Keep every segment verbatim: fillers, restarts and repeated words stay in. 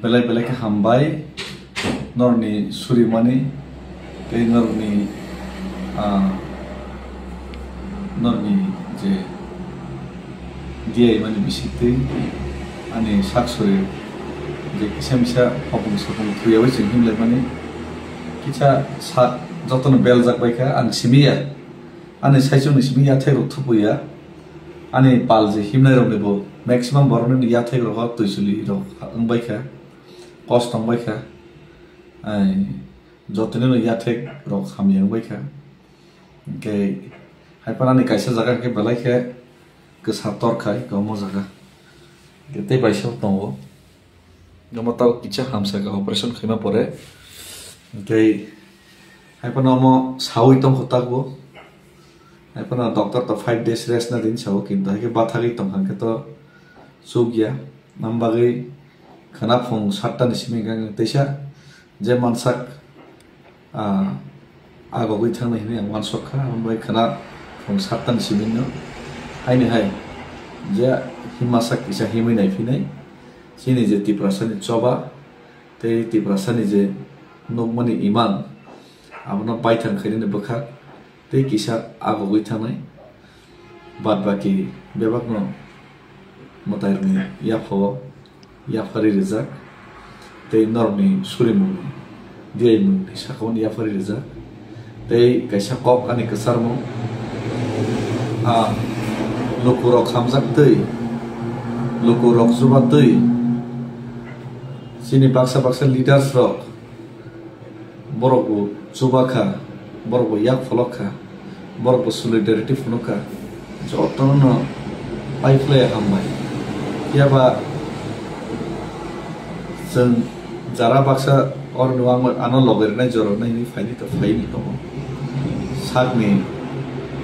Belai belai khe hambai norni surimani tei norni, ah, norni je diyaimani bisingtwi ani sak suri je kisa misa hopung sopung thuyawi chwng himlaimani kisa sak jotono beljak baikha ang simiya. Ani saichungni simi yathai rok thupuya. Ani pal je himnai rokni bo maximum borokni yathai rok twisuli rok wng baikha, kos tong baikha. Ai, jotoni no yathai rok hamya wng baikha. Hingke hai phano ani kaisa jaga hingke belai khe kwsa tor khai kwbangma jaga. Hingke tei baisa tongo. Omo tabuk kisa hamsa khe operation khaima pore. Tei hai phano omo sawi tongkha tabuk. Hai phano doctor to five days rest na din sao, kintu hai khe bathagwi tongkha khe to chukya. Nam bagwi khwna phung satta ni simi hwnka khe teisa je mansak, ah, agogwi thangnai hinwi ang uansuk kha, abo bai khwna phung satta ni simi no haini hai je himma sak kisa himwi nai phinai chini je Tiprasa ni choba tei Tiprasa ni je nukmani imang abono baithang khainani bwkhak tei kisa agogwi thangnai. Bad baki bebakno mwtairokni yaphao yapharwi rijak tei norokni surimungni diyaimungni sakao yapharwi rijak. Tei kaisa kok ani kwcharmung, a lukurok hamjaktwi, lukurok chubatwi, chini baksa baksa leaders rok borok bo chuba kha, borok bo yak pholok kha, borok bo solidarity phunuk kha, jotono no pai phlai hambai. Phiya ba chwng jara baksa oro no ang ano loge rwnai jora rwnai hinwi phaini to phaini tongo. Sakni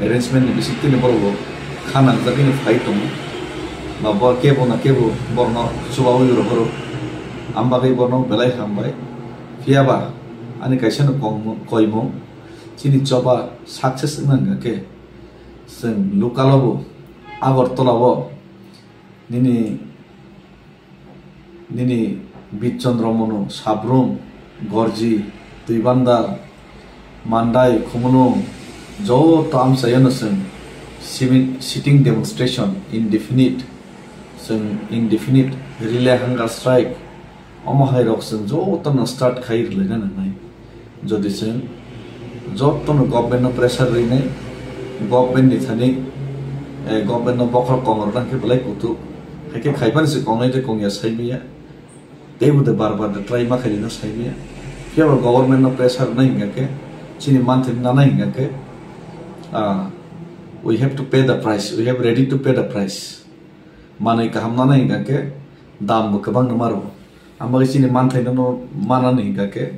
arrangement ni bisingtwi ni borok bo kha nangjagwi no phai tongo. Ba bo kebo na kebo borno chubawi rw phuru. Am bagwi borno belai hambai. Phiya ba ani kaisa no kongmung, koimung, chini choba success wngna hwnkha khe chwng local o bo, Agartala o nini, nini Bit Chandra Manu, Sabrum, Gorji, Twibandal, Mandai, Khumulwng, joto amchaio no chwng simi-, sitting demonstration, indefinite, chwng indefinite relay hunger strike, omo hai rok chwng jotono start khai rwlaina nangnai. Jodi chwng jotono government no pressure rwnai, government ni thani, eh, government no bokhorok kong rwna khe belai kutuk. Hai khe khaipani se kongnai tei kongya sai manya. Teibo de bar bar de try ma khailino sai manya. Phiya bo government no pressure rwnai hingka khe, chini manthai nanai hingka khe, ah, we have to pay the price, we have ready to pay the price. Manwi kaham nanai hingka khe dam bo kwbang no maro. Ang bagwi chini manthai no manani hingka khe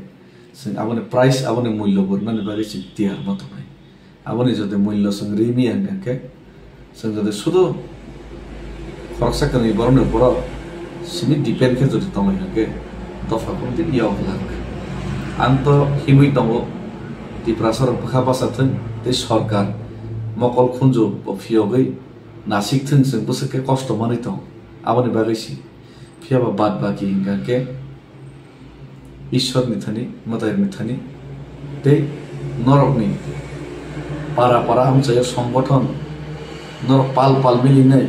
chwng aboni price, aboni mullo bo rwnani bagwi chwng tiyar ma tongnai. Aboni jodi mullo chwng ri maya hingka khe chwng jodi sudu khoroksa kwnwi borokni borok simi depend khe jodi tonglai hingka khe dopha kung tini yok lak. Ang to himwi tongo Tiprasa rok bwkha bacha thwng tei sorkar mokol khunju bo phiyogwi nasik thwng chwng bwswk khe kosto manwi tong aboni bagwi si. Phiya ba bad baki hingka khe Ishwar ni thani, mwtai ni thani tei norok ni para para amchaio songgothon norok pal pal milinai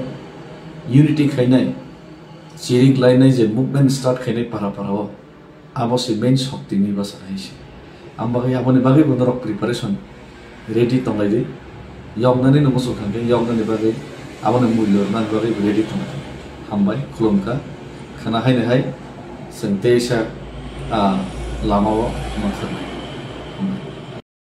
unity khainai chirik lainai je movement start khainai para para o. Abo se main shokti ni bwsa hai se. Ang bagwi aboni bagwi bo norok preparation ready tonglai di. Yoknani no muchung thang khe yoknani bagwi aboni mulyo rwnani bagwi bo ready tonglai. Hambai, khulumkha. Khwna haini hai chwng teisa, ah, lama o mankha. Hambai.